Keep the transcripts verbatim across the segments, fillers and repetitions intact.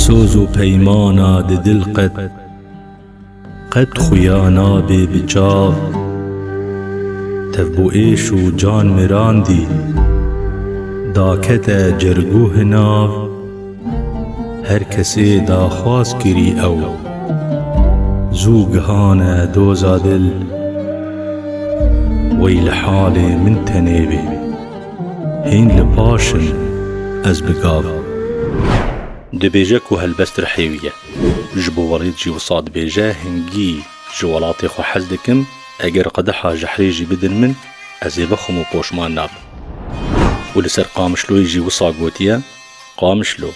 Soz û peymana di dil qet, qet xuya nabe bi çav. Tev bû êş û can mirandî, dakete cergû hinav. Her kesê daxwaz kirî ew, zû gihane doza dil. Wey li halê min tenê bê, hîn li paş in ez bi gav. Dibêje ku helbest rihê wî ye. Ji bo welêt jî wisa dibêje, hingî ji welatê xwe hez dikim, eger qediha jehrê jî bidin min, ez ê bixwim û poşman nabim. Û li ser Qamişloyê jî wisa gotiye, Qamişlo,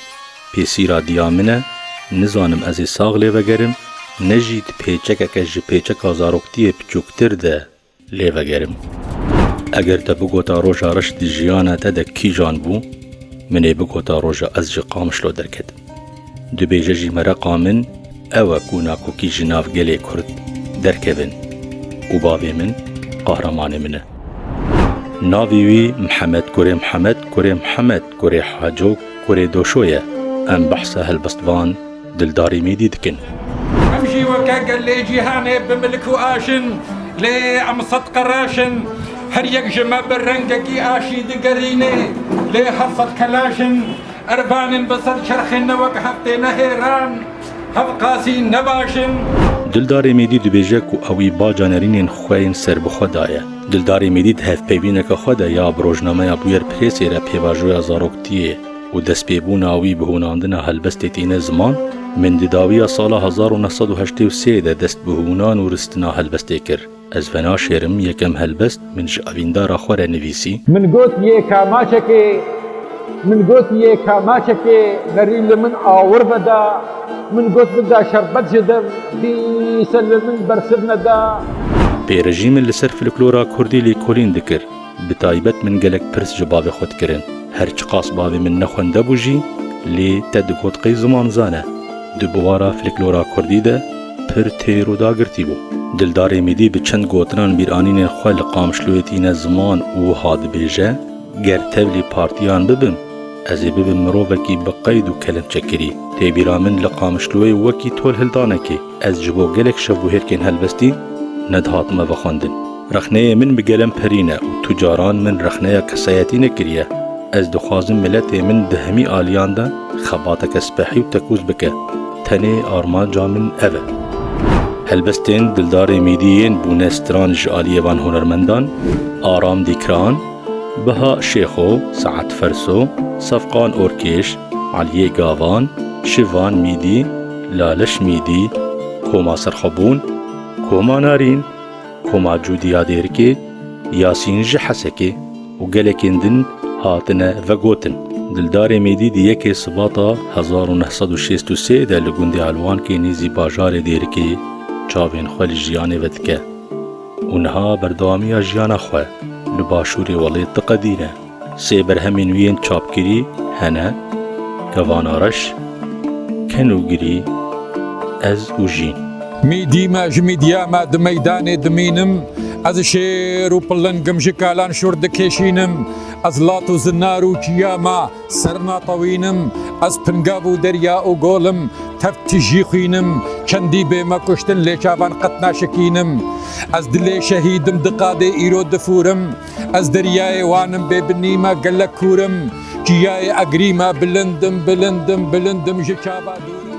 pêsîra diya min e, nizanim ez ê sax lê vegerim, ne jî di pêçekeke ji pêçeka zaroktiyê biçûktir de lê vegerim. Eger te bigota roja reş di jiyana te de kîjan bû, min ê bigota roja ez ji Qamişlo derketim. Dibêje jî mereqa min ew e ku nakokî ji nav gelê Kurd derkevin û bavê min qahramanê min e. Navê wî Mihemed kurê Mihemed kurê Mihemed kurê Haco kurê Doşo ye. Em behsa helbestvan Dildarê Mêdî dikin. Em jî weke gelê cîhanê bi milk û aş in, lê em sed qeraş in. Her yek ji me bi rengekî aşî digerîne, lê her sed kelaş in. Ervan in bi ser çerxê ne wek heftê nehêran, hevqasî nebaş in. Dildarê Mêdî dibêje ku ewî baca nerînên xwe yên serbixwe daye. Dildarê Mêdî di hevpeyvîneke xwe de ya bi rojnameya Bûyer Presê re pêvajoya zaroktiyê û destpêbûna wî bi hûnandina helbestê tîne ziman, min di dawiya sala hezar û neh sed û heştê û sê de dest bi hûnan û ristina helbestê kir. Ez venaşêrim, yekem helbest min ji evîndara xwe re nivîsî. Min got yê ka maçekê, min got yê ka maçekê nerî li min awir veda, min got bida şerbet ji dev, dîse li min bersiv neda. Pêre jî min li ser folklora kurdî lêkolîn dikir. Bi taybet min gelek pirs ji bavê xwe dikirin. Her çiqas bavê min ne xwendebû jî, lê te digot qey ziman zane. Di biwara folklora kurdî de pir têr û dagirtî bû. Dildarê Mêdî bi çend gotinan bîranînên xwe li Qamişloyê tîne ziman û wiha dibêje, Ger tevlî partiyan bibim, ez ê bibim mirovekî bi qeyd û kelemçekirî. Tê bîra min li Qamişloyê wekî tolhildanekê. Ez ji bo gelek şev û hêrkên helbestî nedihatime vexwendin. Rexneyê min bi gelem perî ne û tu caran min rexneya kesayetî nekiriye. Ez dixwazim miletê min di hemî aliyan de xebateke spehî û tekûz bike. Tenê armanca min ev e. Helbestên Dildarê Mêdî yên bûne stran ji aliyê van hunermendan, Aram Dîkran, Biha Şêxo, Saet Ferso, Sefqan Orkêş, Eliyê Gavan, Şivan Mîdî, Laleş Mîdî, Koma Serxwebûn, Koma Narîn, Koma Cûdiya Dêrikê, Yasîn ji Hesekê û gelekên din hatine vegotin. Dildarê Mêdî di yekê Sibata hezar û neh sed û şêst û sê de li gundê Elwankê nêzî bajarê Dêrikê çavên xwe li jiyanê vedike. Û niha berdewamiya jiyana xwe li başûrê welêt diqedîne. Sê berhemên wî yên çapkirî hene, Kevana Reş, Ken û Girî, Ez û Jîn. Mîdî me ji mîdiya me di meydanê dimînim, ez şêr û pilingim ji kalan şûr dikêşînim, ez lat û zinar û çiya me ser natewînim, ez pingav û derya û gol im, tev tijî xwînim, çendî bê me kuştin lê çavan qet naşikînim. Ez dilê şehîdim di qadê îro difûrim, ez deryayê wan im bê binî me gelek kûr im, çiyayê egrî me bilind im, bilind im, bilind im ji çava dûr im.